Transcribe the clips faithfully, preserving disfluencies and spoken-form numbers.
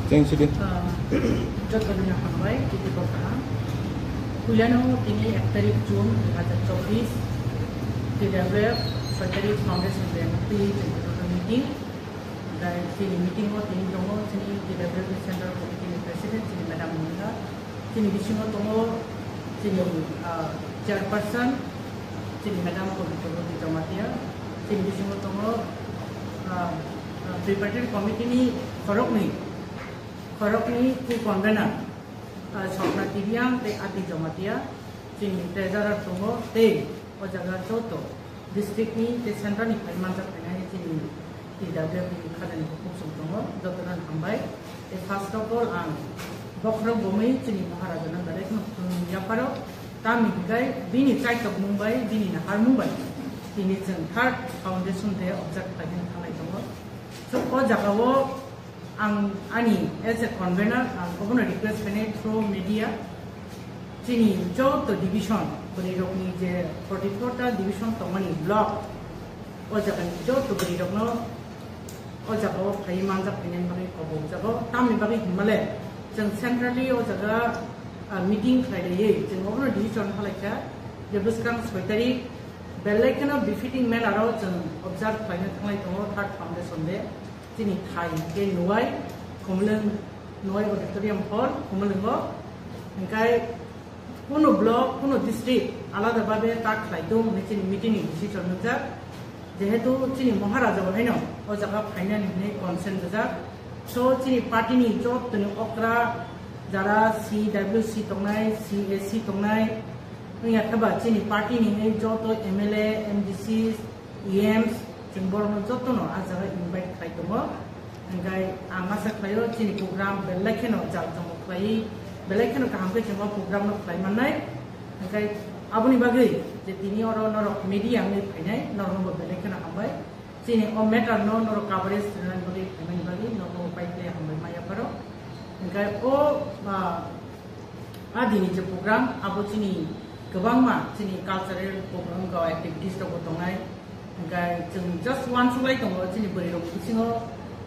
Thanks, Sidi. Ah, jotono hambai, titi bokha. Puilano tini ek tarik June dui hazar chobbish, T W F soi tarik Foundation Day ni twi chwng meeting. Dai chini meeting o tini tongo chini T W F Central Committee ni President chini Madam Mungha. Chini bisingo tongo chini, ah, Chairperson chini Madam Pabitra Boti Jamatia. Chini bisingo tongo, ah, ah, Tripartite Committee ni khoroknwi, khoroknwi co-convener, ah, Sopna Tibiang tei Ati Jamatia. Chini treasurer tongo tei o jaga joto district ni tei central ni phai manjak phainai chini T W F ni khajani bukhuk song tongo, jotono hambai. Tei first of all ang bokhorok bomwi chini Maharaja no belai kheno khulumwi yapharo, tamni hwnkhe bini chaitok mung bai, bini naharmung bai tini chwng third foundation day observe khlaina thanglai tongo. So o jaga o ang ani as a convener ang obono request khainai through media, chini joto division, bwrwi rokni je forty four ta division tongmani block, o jagani joto bwrwi rokno o jaga o phai manjak phainani bagwi kobok jago. Tamni bagwi hinmale chwng centrally o jaga, ah, meeting khlai rwi chwng obono decision halai kha je bwskang soi tarik belai kheno befitting manner o chwng observe khlaina thanglai tongo third foundation day. Chini thai hwnkhe Nuwai, Khumulwng, Nuwai Auditorium Hall, Khumulwngo. Hwnkhe kuno block, kuno district alada babe tak khlai tong hwnwi chini meeting ni decision nukjak. Jehetu chini Maharaja bo haino o jaga phainani hwnwi consent rijak. So chini party ni jottoni okra jara C W C tongnai, C A C tongnai, wngya khe ba chini party ni hwnwi joto M L A, M D C, E Ms, chwng borokno jotono ah jaga invite khlai tongo. Hwnkhe ang asa khlaio chini program belai kheno jal jomo khlaiwi, belai kheno kaham khe chwng o program no khlai mannai. Hwnkhe aboni bagwi je tini oro norok media wngwi phainai, norokno bo belai kheno hambai. Chini o matter no norok coverage rwnani bagwi phaimani bagwi norokno bo pai khlai hambai ma yapharo. Hwnkhe o, ah, A dini je program, abo chini kwbangma chini cultural program rok activities rok bo tongnai. Hwnkhe chwng just uansuk lai tongo, chini bwrwi rok bisingo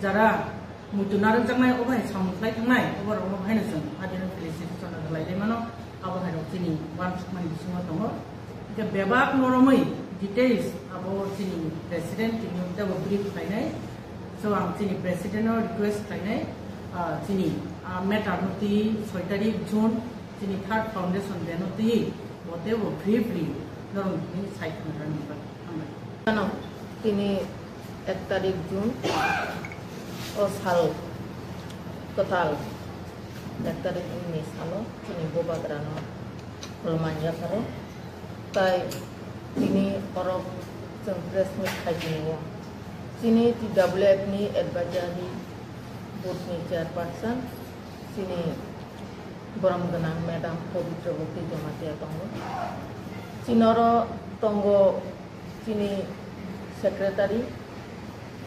jara muitu narwkjaknai, obo hai samung khlai thangnai, obo rokno bo haino chwng a dino felicitation rwlai lai mano, abo hai rok chini uansukmani bisingo tongo. Hwnkhe bebak noromwi details abo chini president tini tebo brief khlainai. So ang chini president no request khlainai, ah, chini, ah, matter no twi soi tarik June chini third foundation day no twi bo tebo briefly norok ni sai khna rani ba. Hambai. Ano tini ek tarik June o sal kwtal ek tarik ni salo chini bubagra no khulumani yapharo. Tai tini borok chwng press meet khai tini o. Chini T W F ni advisory board ni chairperson, chini borom gwnang madam Pabitra Boti Jamatia tongo. Chini oro tongo chini secretary,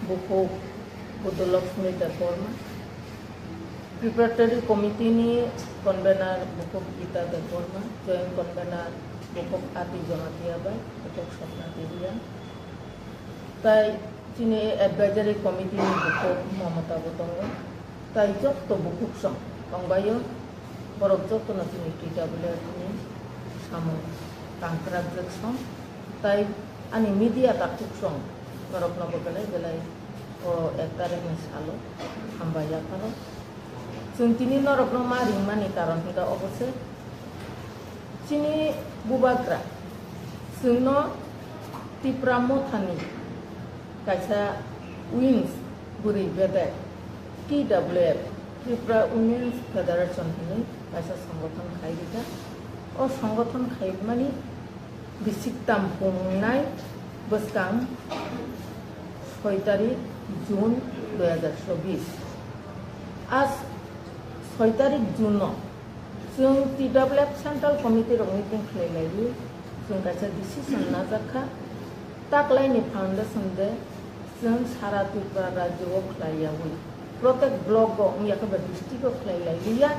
Bukhuk Budulakshmi Debbarma, Preparatory Committee ni convener Bukhuk Gita Debbarma, joint convener Bukhuk Ati Jamatia bai Bukhuk Sopna Debia, tai chini advisory committee ni Bukhuk Mamata bo tongo, tai jotto Bukhuk song tongbaio, borok jotto no chini T W F ni samung tangkrak jwk song. Tai ani media takhuk song norokno bo belai belai o ek tarik ni salo hambai yapharo. Chwng tini norokno ma ringmani karon hwnkha obo se chini bubagra chwngno Tipra Mothani kaisa wings bwrwi bedek T W F, Tripura Women's Federation hwnwi kaisa songothon khai rikha. O songothon khaimani bisik tam pungnai bwskang soi tarik June dui hazar chobbish. A soi tarik June no chwng T W F Central Committee rok meeting khlai laiwi chwng kaisa decision najak kha, taklaini foundation de chwng sara Tripura rajyo o khlai yawi, protek block o wngya khe ba district o khlai laiwi ya,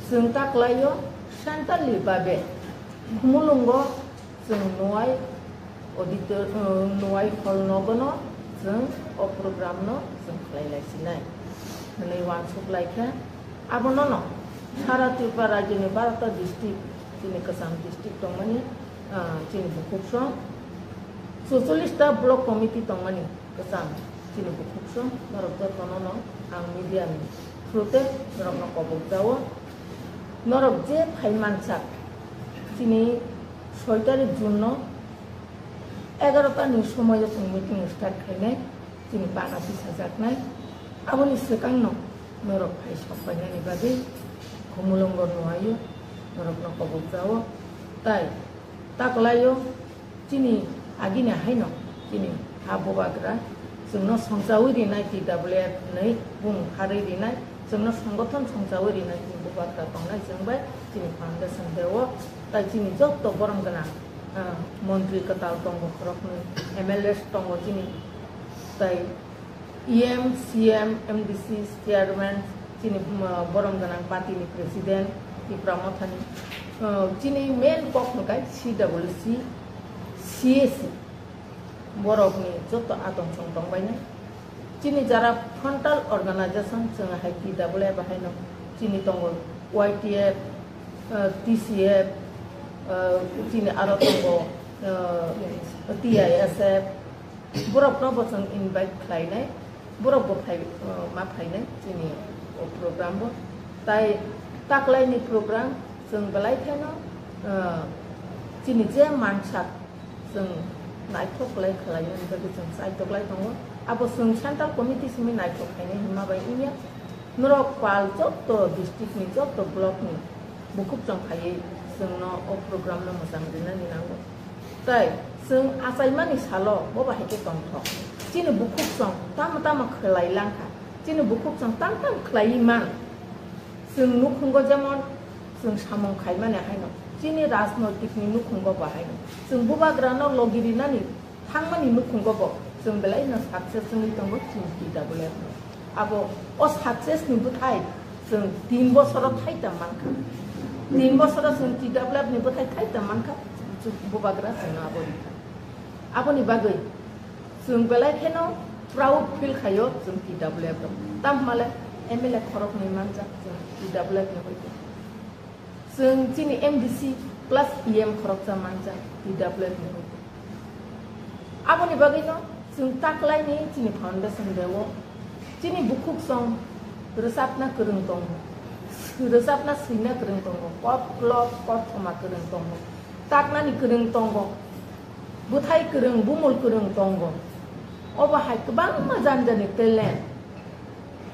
chwng taklaio centrally babe Khumulwngo chwng Nuwai auditor, uh, Nuwai hall nogono chwng o program no chwng khlai lai sinai. Hwnwi uansuk lai kha. Abono no sara Tripura rajyoni barota district, chini kwcham district tongmani, ah, chini bukhuk song socholish ta block committee tongmani kwcham chini bukhuk song norok jotono no ang media ni through te norok no kobok jao. Norok je phai mansak chini soi tarik June no egarota ni somoio chwng meeting start khainai. Chini bana tisajaknai. Aboni swkangno norok phai sok painani bagwi Khumulwngo nuaio, norokno kobok jao. Tai taklaio chini agini haino chini ha bubagra chwngno songchaui rinai T W F hwnwi bung harwi rinai, chwngno songothon songchaui rinai chini bubagra tongnai chwng bai chini foundation deo. Tai chini jotto borom gwnang, ah, montri kwtal tongo khoroknwi, M L As tongo chini, tai E M, C M, M D C, chairman, chini, um, borom gwnang party ni president, Tipra Mothani, uh, chini main kok hwnkhe C W C, C A C, borok ni joto atong chong tong bainai. Chini jara frontal organization, chwng hai T W F haino chini tongo Y T F, uh, T C F, uh, chini aro tongo, uh, T I S F, borokno bo chwng invite khlainai, borok bo phai, uh, ma phainai chini o program bo. Tai taklaini program chwng belai kheno, uh, chini je mansak chwng naithok khlai khlainani bagwi chwng chaitok lai tongo. Abo chwng central committee simi naithok khainai hwnma bai wngya. Norok pal jotto district ni, jotto block ni bukhuk chwng phaiwi chwngno o program no mwchang rinani nango. Tai chwng achaimani salo bo bahai khe tongthok. Chini bukhuk chwng tamo tamo khlai langkha. Chini bukhuk chwng tam tam khlaiwi man. Chwng nukhungo jemon chwng samung khaimani haino. Chini rajnoitik ni nukhungo bahaino. Chwng bubagrano logi rinani thangmani nukhungo bo chwng belai no success wngwi tongo chini T W F no. Abo o success ni bwthai chwng tin bosoro thaita mankha. Tin bosoro chwng T W F ni bwthai thaita mankha, chwng bubagra chwngno abo rikha. Aboni bagwi chwng belai kheno proud feel khaio chwng T W F rok. Tamhmale M L A khoroknwi manjak chwng T W F ni hoite. Chwng chini M D C plus E M khoroksa manjak T W F ni hoite. Aboni bagwino chwng taklaini chini foundation deo chini bukhuk song rwchapna kwrwng tongo, rwchapna swina kwrwng tongo, koklop kothoma kwrwng tongo, taknani kwrwng tongo, bwthai kwrwng, bumul kwrwng tongo. Obo hai kwbangma jani jani talent.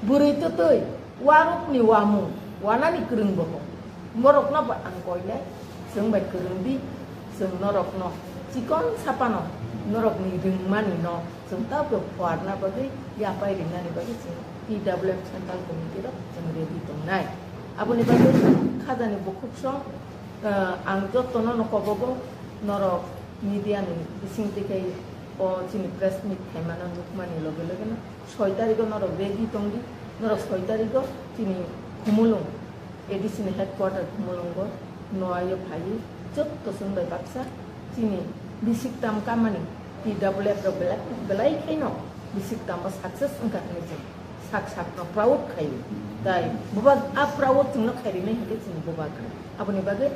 Bwrwi twtwi, warukni wamung, wanani kwrwng boho. Borokno bo ang koinai, chwng bai kwrwng di, chwng norokno chikon sapano, norokni rwngmani no chwng tabuk phuarna bagwi, yapai rinani bagwi chwng T W F Central Committee rok chwng ready tongnai. Aboni bagwi khajani bukhuk song, ah, ang jotono no kobogo, norok media ni bising twi khai o chini press meet khaimano nukmani loge loge no. Soi tarigo norok ready tongdi, norok soi tarigo chini Khumulwng, A D C ni headquarter Khumulwngo noaio phaiwi jotto chwng bai baksa chini bisik tam kamani T W F rok belai, belai khaino bisik tamo success wngkha hwnwi chwng sak sakno proud khaio. Tai bubagra proud chwngno khairinai hinkhe chini bubagra. Aboni bagwi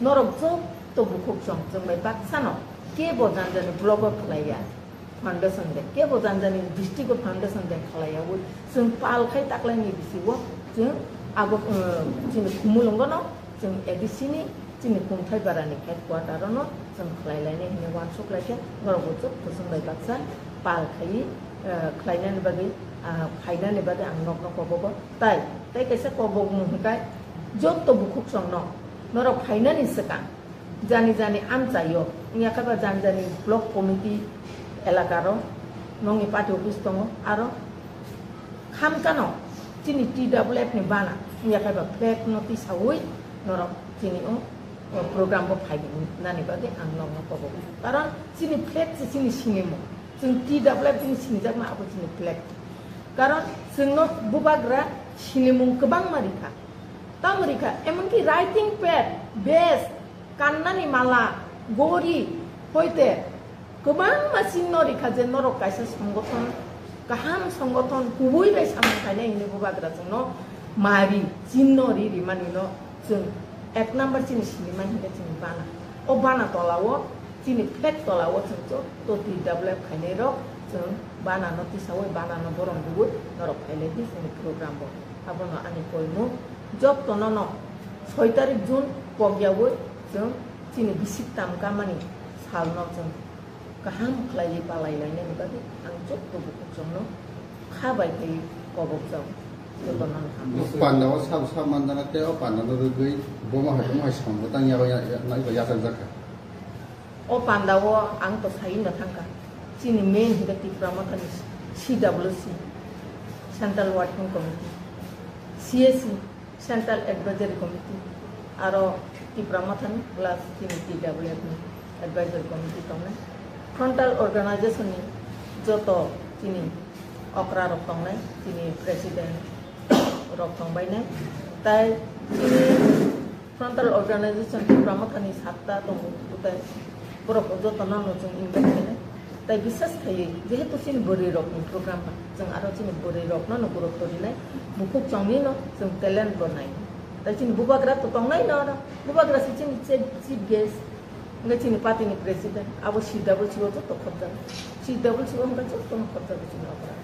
norok jotto bukhuk chwng, chwng bai baksano kebo jani jani blogo khlaiya. Foundation day, kebo jani jani district o foundation day khlaiyaui chwng pal khai taklaini bisingo chwng abo, uh, chini Khumulwngono chwng A D C ni chini Kumthai Barani headquarter ono chwng khlai lainai hinwi uansuk lai khe norok bo chwk chwng bai baksa pal khaiwi, uh, khlainani bagwi, uh, phainani bagwi ang nokno kobogo. Tai, tai kaisa kobokmung hwnkhe jotto bukhuk chwngno norok phainani swkang jani jani amchaio, wngya khe ba jani jani block committee elakaro, nongni party office tongo, aro khamkano chini T W F ni bana, wngya khe ba flag no tisaui norok chini o, o program bo phai nani bagwi ang nokno kobogo. Karon chini flag se chini sinimung, chwng T W F ni sinijakma abo chini flag. Karon chwngno bubagra sinimung kwbangma rikha. Tamo rikha, emonki writing pad, bes, kannani mala, gori, hoite kwbangma chinno rikha je norok kaisa songothon Kaham songothon kubui bai samung khainai hinwi bubagra chwngno mari chinno ri rimani no chwng ek number chini sinimani hinkhe chini bana. O bana tolao chini flag tolao chwng to T W F khainai rok chwng bana no tisawi bana no borom rwui norok phailai di chini program bo. Abono ani poimo jottono no soi tarik June pogyawi chwng chini bisik tamkamani salno chwng kaham khlaiwi palai lainani bagwi ang jotto bukuchongno kha bai khe kobokjago. Jotono no hambai. Panda o sabo sabo manjana tei o panda no rwgwi bomo hai bomo hai samung bo tang yago ya-, ya-, naiba yachak jakha. O panda o ang to sai no thangkha. Chini main hinkhe Tipra Mothani C W C, Central Working Committee, C A C, Central Advisory Committee, aro Tipra Mothani plus chini T W F ni Advisory Committee tongnai. Frontal Organization ni joto chini okra rok tongnai, chini president rok tongbainai. Tai chini Frontal Organization Tipra Mothani satta tongo, tai borok jotono no chwng invite khainai. Tai bisas khaiwi, jehetu chini bwrwi rokni program ba, chwng aro chini bwrwi rokno no gurutto rinai, bukhuk chongni no chwng talent bo nai. Tai chini bubagra to tongnai no aro, bubagra se chini chief, chief guest, hwnkhe chini party ni president, abo C W C o joto khobjago, C W C o hwnkhe jotono khobjago chini okra.